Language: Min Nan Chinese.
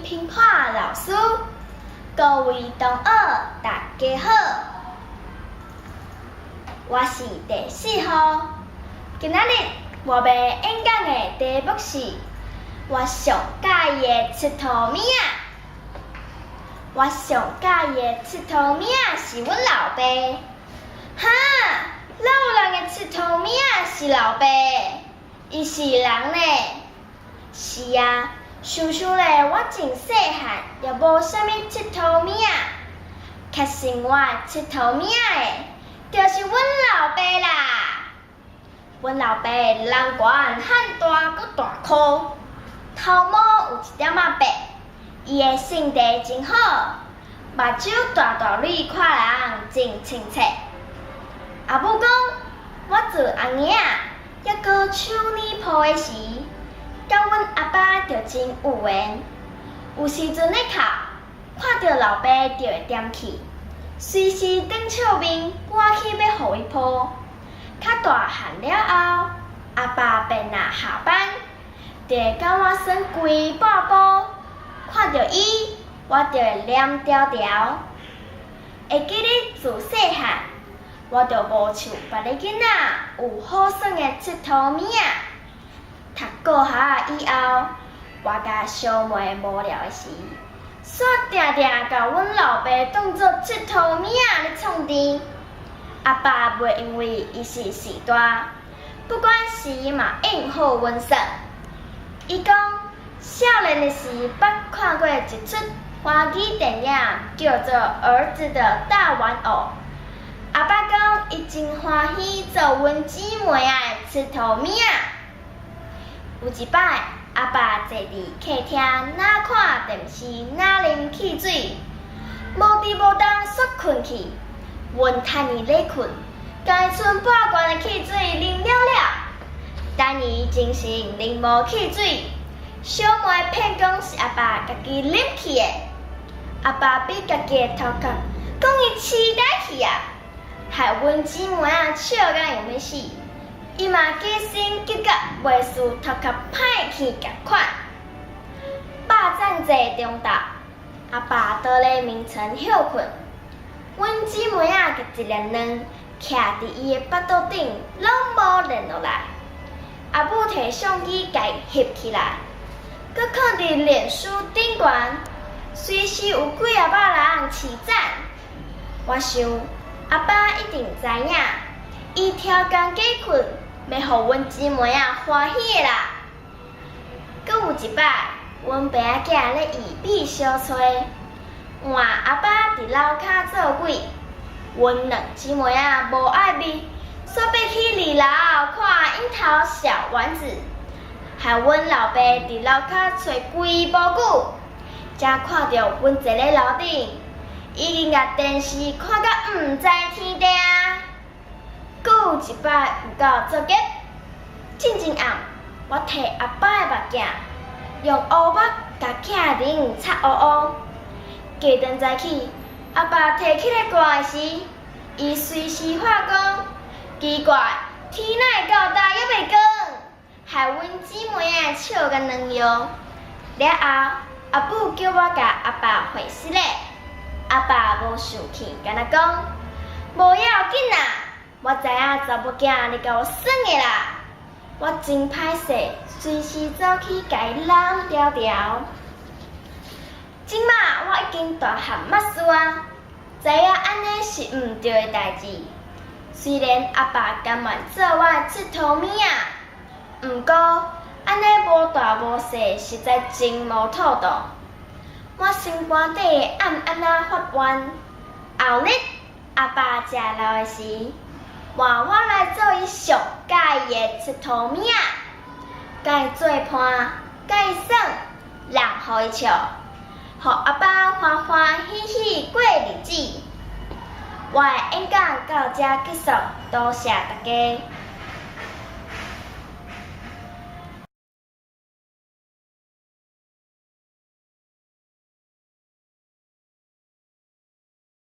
評判老師，各位同學大家好，我是第四號。今仔日我欲演講的題目是我上佮意的𨑨迌物仔。我上佮意的𨑨迌物仔是阮老爸。哈，哪有人的𨑨迌物仔是老爸？伊是人呢？是啊，想想咧，我真細漢，也無啥物𨑨迌物仔。較像我的𨑨迌物仔的，就是阮老爸啦。阮老爸人懸漢大閣大箍，頭毛有一點仔白，伊的性地真好，目睭大大蕊看人真親切。阿母講，我做紅嬰仔，猶閣手奶抱的時，佮阮阿爸就真有緣。有時陣咧哭，看著老爸就會恬去，隨時轉笑面，趕去欲予伊抱。較大漢了後，阿爸便若下班，就會佮我耍規半晡。看著伊，我就會黏牢牢。會記得自細漢，我就無像別个囡仔有好耍的𨑨迌物仔。讀國校以後，我佮小妹無聊的時，煞定定共阮老爸當做𨑨迌物仔咧創甜。阿爸袂因為伊是序大，不管時嘛應予阮耍。伊講少年的時捌看過一齣華語電影，叫做《兒子的大玩偶》。阿爸講伊真歡喜做阮姊妹仔的𨑨迌物仔。有一擺，阿爸坐佇客廳，若看電視，若啉汽水，無佇無當煞睏去。阮趁伊咧睏，共伊賰半罐的汽水啉了了。等伊精神啉無汽水，小妹騙講是阿爸家己啉去的。阿爸比家己的頭殼，講伊痴呆去啊，害阮姊妹仔笑甲欲死。伊嘛假身結甲袂輸頭殼歹去仝款。肉粽節中晝，阿爸倒咧眠床歇睏。阮姊妹仔共一粒卵徛佇伊的腹肚頂，攏無連落來。阿母提相機共伊翕起來，閣囥佇臉書頂懸，隨時有幾仔百人揤讚。我想阿爸一定知影，伊超工加睏，欲予阮姊妹仔歡喜的啦。閣有一擺，阮爸仔囝咧預備相揣，換阿爸佇樓跤做鬼，阮兩姊妹仔無愛面，煞欲去二樓看櫻桃小丸子，害阮老爸佇樓跤揣規晡久，才看著阮坐咧樓頂，已經共電視看甲毋知天地啊！閣有一擺有夠作孽，進前暗我提阿爸的目鏡，用烏目共鏡頂擦烏烏。隔頓早起，阿爸提起來看的時，伊隨時話講：奇怪，天哪會到今猶未光？害阮姊妹仔笑甲軟腰。了後，阿母叫我共阿爸回失禮，阿爸無生氣，干焦講：無要緊啦，我知影查某囝咧共我耍的啦。我真歹勢，隨時走去共伊攬牢牢。這馬我已經大漢捌事啊，知影按呢是毋對的代誌。雖然阿爸甘願做我的𨑨迌物仔，毋過按呢無大無細，實在真無妥當。我心肝底暗暗仔發願，後日阿爸食老的時，換我來做伊上佮意的𨑨迌物仔，共伊做伴，共伊耍，人予伊笑，予阿爸歡歡喜喜過日子。我的演講到這結束，多謝大家。